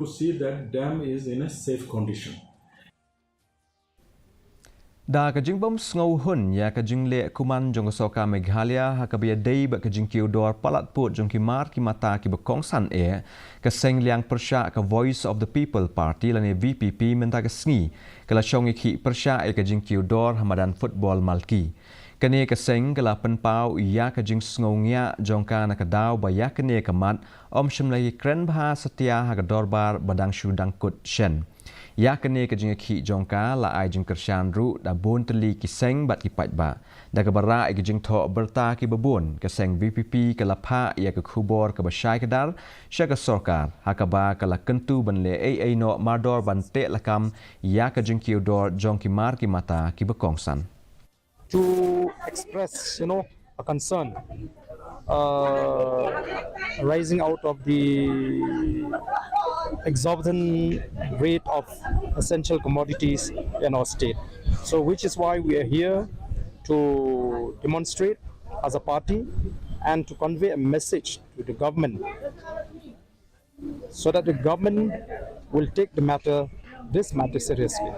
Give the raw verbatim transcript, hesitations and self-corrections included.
to see that dam is in a safe condition. Da ka jingbym sngewhun ïa ka jingleh kuman jong ka sorkar Meghalaya ha kaba ïadei bad ka jingkiew dor palat pud jong ki mar ki mata kiba kongsan eh, ka seng liang pyrshah ka Voice of the People Party lane V P P mynta ka sngi ka la shong ïakhih pyrshah ïa ka jingkiew dor ha madan football Malki. Kane ka seng ka la pynpaw ïa ka jingsngew ngiah jong ka na ka daw ba ïa kane ka mat ym shym la ïakren bha satia ha ka dorbar ba dang shu dang kut shen. Ïa kane ka jingïakhih jong ka la ai jingkyrshan ruh da bun tylli ki seng bad ki paidbah. Da kaba rah ïa ki jingthoh bynta kiba bun, ka seng V P P ka la phah ïa ka khubor kaba shai kdar sha ka sorkar ha kaba ka la kyntu ban leh ei ei noh mardor ban teh lakam ïa ka jingkiew dor jong ki mar ki mata kiba kongsan. To express, you know, a concern uh, arising out of the exorbitant rate of essential commodities in our state. So, which is why we are here to demonstrate as a party and to convey a message to the government so that the government will take the matter, this matter seriously.